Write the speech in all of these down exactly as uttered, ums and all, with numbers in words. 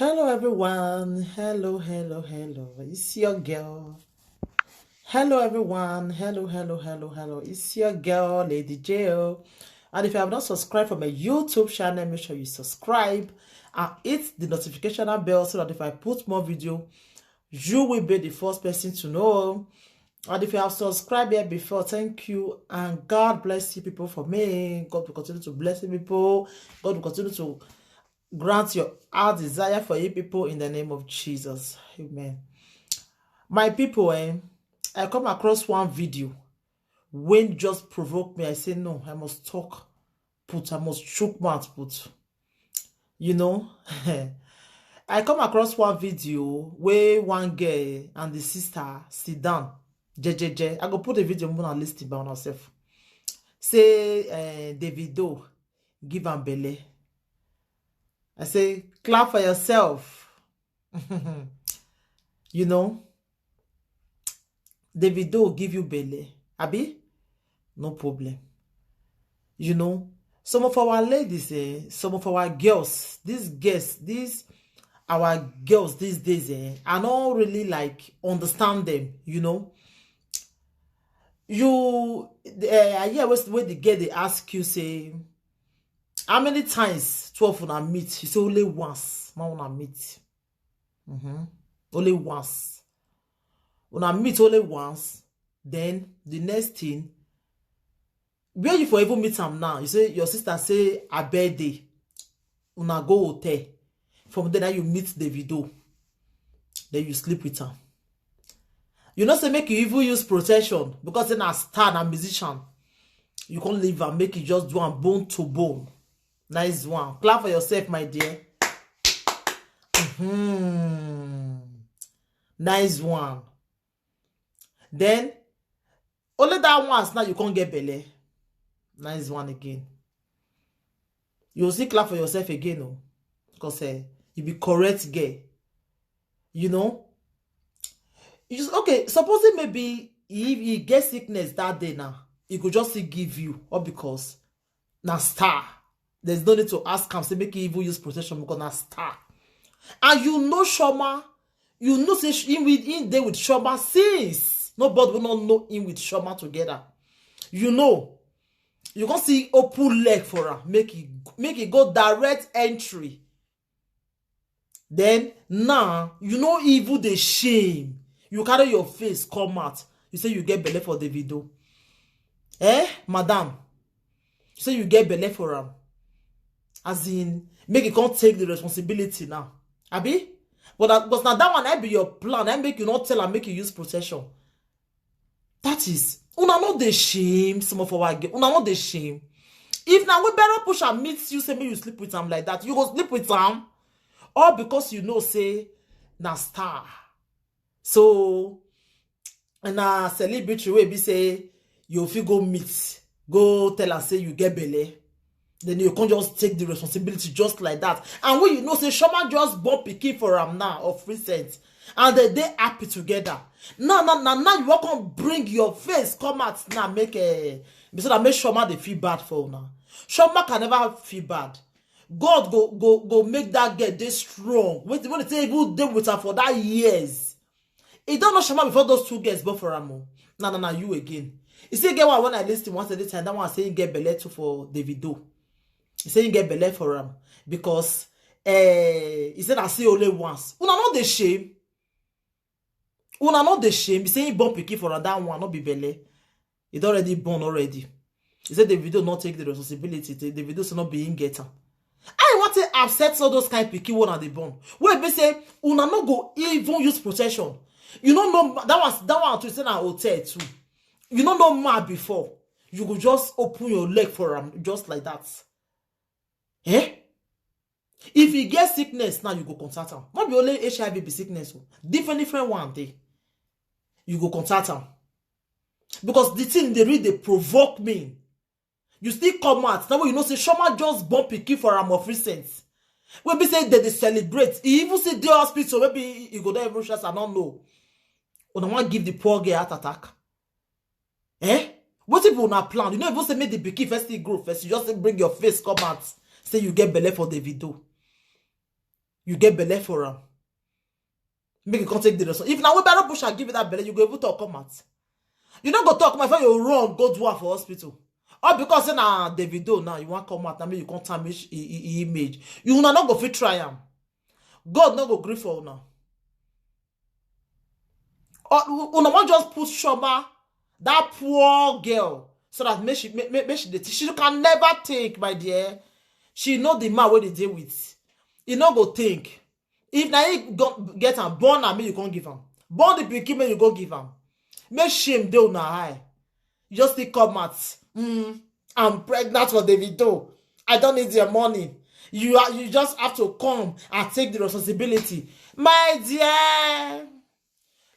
Hello, everyone. Hello, hello, hello. It's your girl. Hello, everyone. Hello, hello, hello, hello. It's your girl, Lady J O. And if you have not subscribed for my YouTube channel, make sure you subscribe and hit the notification bell so that if I put more video, you will be the first person to know. And if you have subscribed here before, thank you. And God bless you people for me. God will continue to bless you people. God will continue to grant your heart desire for you people in the name of Jesus. Amen. My people, eh, I come across one video when just provoked me. I say, "No, I must talk. Put, I must chook mouth, put." You know, I come across one video where one girl and the sister sit down. J J J. I go put the video more and listen by yourself. Say, uh, Davido, give am belle. I say, clap for yourself. You know, Davido give you belle, abi? No problem. You know, some of our ladies, eh, some of our girls, these girls, these our girls these days, eh, I don't really like understand them, you know. You, eh, I hear when, when the girl they ask you, say, how many times twelve una meet? You say, only once, man, una meet. Mm-hmm. Only once. Una meet only once. Then the next thing, where you for even meet am now? You say your sister say her birthday. Una go hotel. From there now you meet Davido. Then you sleep with am. You know say make you even use protection because then a star and a musician. You can't leave and make it just do am bone to bone. Nice one. Clap for yourself, my dear. Hmm. Nice one. Then only that once now you can't get belle. Nice one again. You see, clap for yourself again, oh, because uh, you be correct girl. You know, you just, okay. Supposing maybe if he get sickness that day now, he could just still give you, or because na star. There's no need to ask am say make he even use protection because na star. And you know Shoma, you know say sh- him with him dey with Shoma since. Nobody will not know him with Shoma together. You know, you can see open leg for her, make it make it go direct entry. Then now you know evil the shame. You carry your face come out. You say you get belle for Davido. Eh, madam? You say you get belle for am. As in, make it come take the responsibility now. Abi? But that, because now that one I be your plan. I make you not tell and make you use protection. That is, una not the shame, some of our girl. Una not the shame. If now we better push and meet you, say me you sleep with am like that. You go sleep with am. All because you know say na star. So and na celebrity wey be say you fit go meet, go tell her say you get belle. Then you can't just take the responsibility just like that. And when you know say Shoma just born pikin for am now of recent, and they dey happy together. Now, now, now, now you wan come bring your face come out now make a be so that make Shoma dey feel bad for una. Shoma can never feel bad. God go go go make that girl dey strong. When when they say even dey with her for that years, he don't know Shoma before those two girls born for am. Oh. Na na na you again. He say get one when I listen once at the time. That one say he get belle too for Davido. He say he get belle for am because eh he said I see only once. Una not the shame. Una not the shame. He say he born pikin for am, that one not be belle. It already born already. He said Davido not take the responsibility. The Davido should not be in get am. I want to upset all those kind pikin one at the born. Where be say una no go even use protection. You know no that one that one to say na hotel too. You know no mad before. You go just open your leg for am just like that. Eh? If you get sickness now, you go contact am. Not be only H I V be sickness, oh. Different different one day. You go contact am because the thing they really they provoke me. You still come out now when you know say Shoma just born pikin for am of recent. When be say they dey celebrate, he even see the hospital maybe he go there even stress I don't know. Una wan give the poor girl heart attack. Eh? What if una plan? You know if you say make the pikin first thing grow first, you just say bring your face come out, say you get belle for Davido. You get belle for am. Make you come take the responsibility. If na wheelbarrow pusher give you that belle, you go even talk come out. You no go talk, my friend, you run, go do am for hospital. All because say na Davido now, you wan come out, na make you come tarnish e, e, e image. You una no go fit try am. God no go gree for una. Or u-, una wan just put Chioma, that poor girl, so that make she, make, make, make she dey, she can never think, my dear. She know the man wey dey dey with. E no go think. If na him go get am, born am, make you come give am. Born the pikin, make you go give am. Make shame dey una eye. You just still come out. Mm, I'm pregnant for Davido. I don't need your money. You are, you just have to come and take the responsibility. My dear,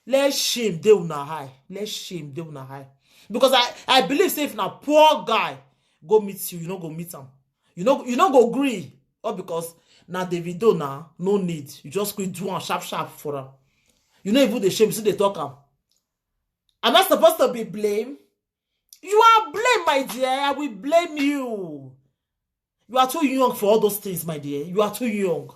let shame dey una eye. Let shame dey una eye. Because I, I believe say if na poor guy go meet you, you no go meet am. You no, you no go gree. All because na Davido na, no need. You just quick do am sharp sharp for am. You no even dey shame, you still dey talk am. Am I supposed to be blamed? You are blamed, my dear. I will blame you. You are too young for all those things, my dear. You are too young.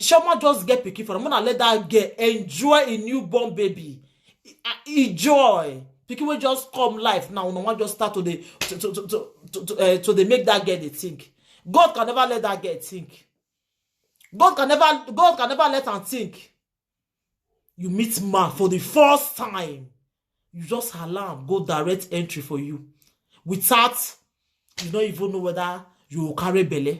Chioma just get pikin for am. Una let that girl enjoy a newborn baby. E-, ah, enjoy. Pikin wey just come life now, una wan just start to dey, to, to, to, to, to, to, eh, to dey make that girl dey think. God can never let that girl think. God can never, God can never let am think. You meet man for the first time. You just allow am go direct entry for you. Without, you no even know whether you go carry belle.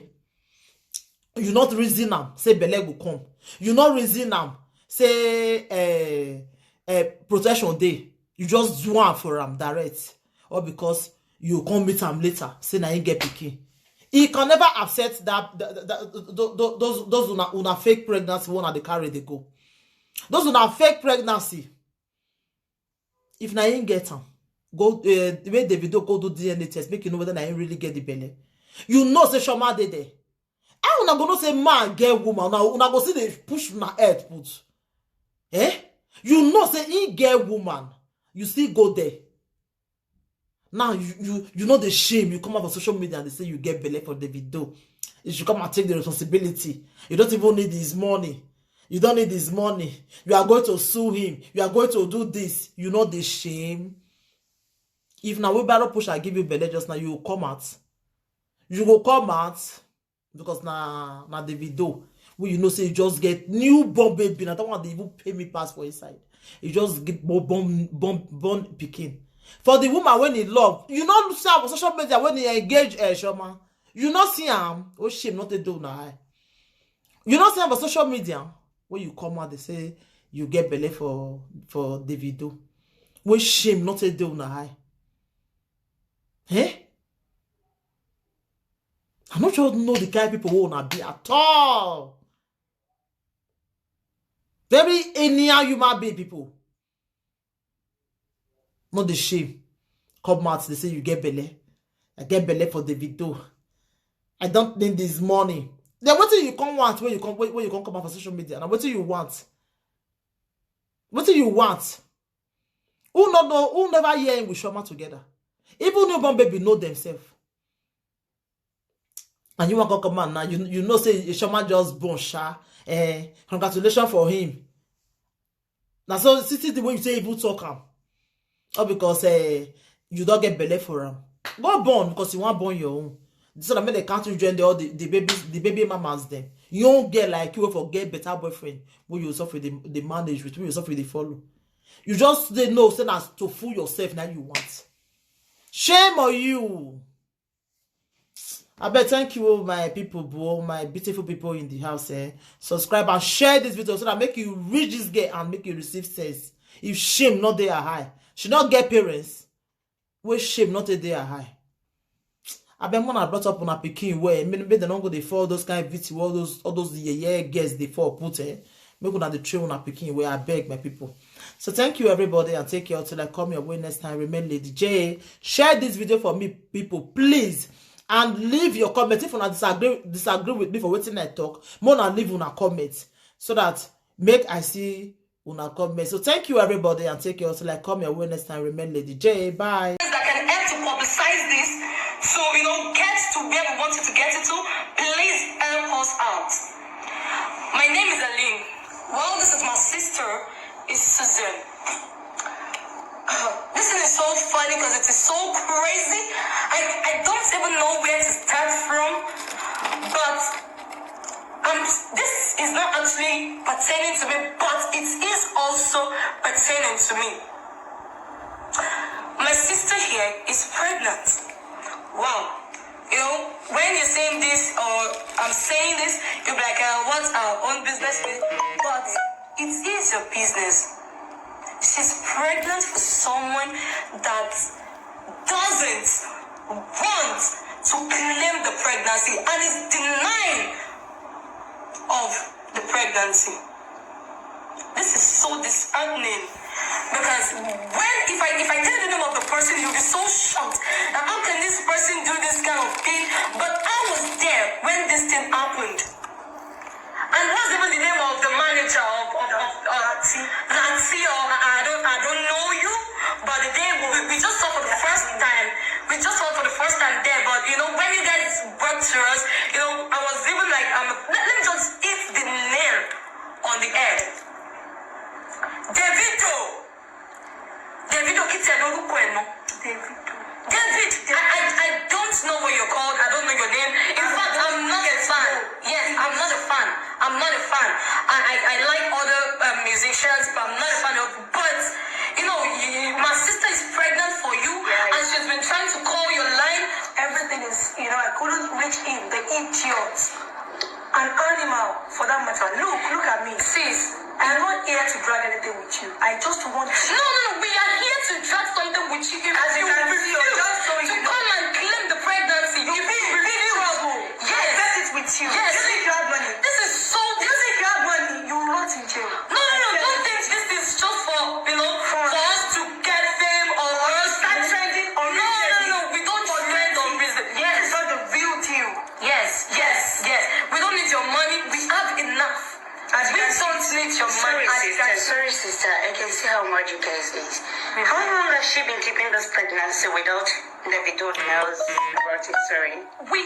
You not reason am, say belle go come. You not reason am, say, eh, eh, protection dey. You just do am for am direct. Or because you come meet am later, say na him get pikin. He can never accept that, that, that, that, tho-, tho-, those, those una, una fake pregnancy wey una dey carry dey go. Those una fake pregnancy. If na him get am, go, eh, the way Davido go do D N A test, make you know whether na him really get the belle. You know say Chioma dey there. How una go know say man get woman? Una, una go see dey push una head put. Eh? You know say he get woman. You still go there. Now you, you, you know the shame. You come out for social media and they say you get belle for Davido. You should come and take the responsibility. You don't even need his money. You don't need his money. You are going to sue him. You are going to do this. You know the shame. If na wheelbarrow pusher give you belle just now, you go come out. You go come out because na, na Davido. Wey you know say you just get newborn baby. Na that one dey even pay me pass for inside. You just get born, born, born, born pikin. For the woman wey he love, you no see am for social media wey he engage, eh, Chioma. You no see am. Oh, shame not to do na. You no see am for social media wey you come out dey say you get belle for, for Davido. Wey shame not to do na. Eh? I no just know the kind people wey una be at all. Very anyhow human being people. No dey shame. Come out, they say you get belle. I get belle for Davido. I don't need this money. Then wetin you come want when you come, when, when you come come out for social media? Now wetin you want? Wetin you want? Who no know? Who never hear him with Chioma together? Even newborn baby know themselves. And you wan come come out now? You, you know say Chioma just born sha. Eh, congratulations for him. Na so see, see the way you say even talk am. All because, eh, you don get belle for am. Go born because you wan born your own. So that make they can't join the, all the, the baby, the baby mamas dem. Young girl like you wey for get better boyfriend, wey you suffer the, the manage with, wey you suffer the follow. You just dey know say na to fool yourself na you want. Shame on you. Abeg, thank you, oh, my people, bro, my beautiful people in the house, eh. Subscribe and share this video so that make you reach this girl and make you receive sense. If shame not dey her eye, she not get parents. Wey shame not dey her eye. Abeg, una brought up una pikin well. Make, make dem no go dey follow those kind of video, all those, all those yeye girls dey fall put, eh. Make una dey train una pikin well, abeg, my people. So thank you, everybody, and take care till I come your way next time. Remain Lady J. Share this video for me, people, please. And leave your comment. If una disagree, disagree with me for wetin I talk, make una leave una comment so that make I see una comment. So thank you, everybody, and take care till I come your way next time. Remain Lady J. Bye. That can help to publicize this, so, you know, get to where we want it to get it to. Please help us out. My name is Aline. Well, this is my sister, is Susan. This thing is so funny because it is so crazy. I, I don't even know where to start from, but um, this is not actually pertaining to me, but it is also pertaining to me. My sister here is pregnant. Wow. You know, when you're saying this or I'm saying this, you'll be like, uh, what's our own business with? But it is your business. She's pregnant for someone that doesn't want to claim the pregnancy and is denying of the pregnancy. This is so disheartening because when if I if I tell you the name of the person, you'll be so shocked. Now, how can this person do this kind of thing? But I was there when this thing happened. And what's even the name of the manager of of, of, of Lati? Lati, or I don't I don't know you, but the day we, we just saw for the first time, we just saw for the first time there. But you know when you guys brought to us, you know I was even like um let, let me just hit the nail on the head. Davido. Davido, kí tiẹ̀ lórúkọ ẹ̀ náà? Davido. David, I, I, I don't know what you're called. I don't know your name. In fact, I'm not a fan. Yes, I'm not a fan. I'm not a fan. I, I, I like other um, musicians, but I'm not a fan of. But you know, you, my sister is pregnant for you, and she's been trying to call your line. Everything is, you know, I couldn't reach him, the idiot. An animal, for that matter. Look, look at me. Sis, I'm not here to drag anything with you. I just want you. No, no, no. We are here to drag something with you. If As you you can see, you're refuse just so to you know. Come and claim the pregnancy, You if feel you refuse, refuse. Yes. I bet it with you. Yes. You think you have money? This is so. You think you have money? You will rot in jail. No, no, no. Don't think this is just for you know for us to get fame or us Start trending on no, no, reason. No. We don't trend on reason. Yes. It's not the real deal. Yes, yes, yes. We don't need your money. We have enough. We don't need your money. Sorry, sister. Sorry, sister. I can see how mad you guys is. How long has she been keeping this pregnancy without Davido knows about it? Sorry. We,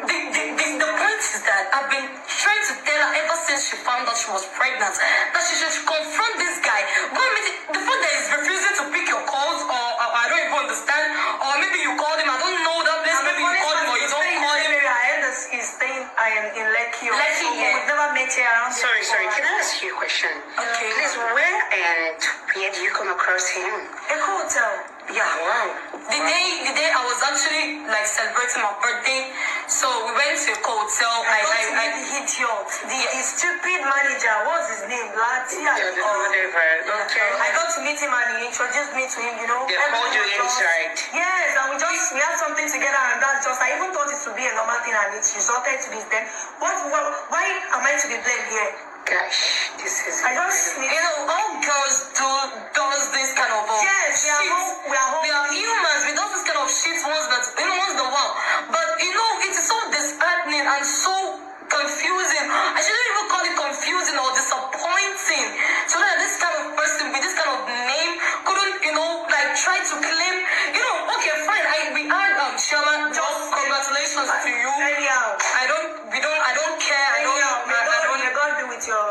the, the, the, the point is that I've been trying to tell her ever since she found out she was pregnant that she should confront this guy. Go and meet the fact that he's refusing to pick your calls, or, or I don't even understand, or maybe you called him, I don't know that place, maybe you called him or you don't call him. I heard this is staying I am in Lekki. Lekki, yeah. We've never met here. Sorry, sorry. Can I ask you a question? Okay. Please, where and where do you come across him? Echo Hotel. Yeah. Wow. The day, the day I was actually like celebrating my birthday, so we went to Echo Hotel. I, I, I, the idiot, the, the stupid manager. What's his name? Lati. Yeah, the whatever. Okay. I got to meet him and he introduced me to him. You know, they called you inside. Yes, and we just we had something together, and that's just I even thought it to be a normal thing, and it resulted to this. Then what? What why am I to be blamed here? Gosh, this is. I just need. You know, all girls do does this kind of. Uh, yes, we are. All, we are. All we are humans. We do this kind of shit once that once in a while. But you know, it is so disheartening and so confusing. I shouldn't even call it confusing or disappointing. So that this kind of person with this kind of name couldn't, you know, like try to claim. You know, okay, fine. I we had um Chioma. Just congratulations to you. Anyhow. I don't. We don't. I don't care. I don't. Anyhow, may I, God, I don't. May God be with your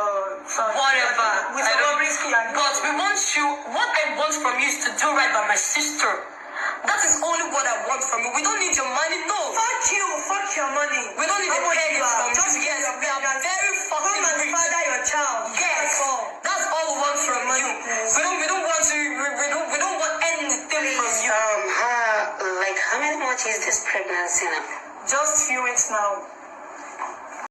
son. Whatever. With your Bobrisky and. But we want you. What I want from you is to do right by my sister. That is only what I want from you. We don't need your money, no. Fuck you, fuck your money. We don't need a penny from you. Yes, we are very fucking rich. Come and father your child. Yes. That's all we want from you. We don't we don't want to we, we don't we don't want anything from you. Um, how, like, how many months is this pregnancy now? Just few weeks now.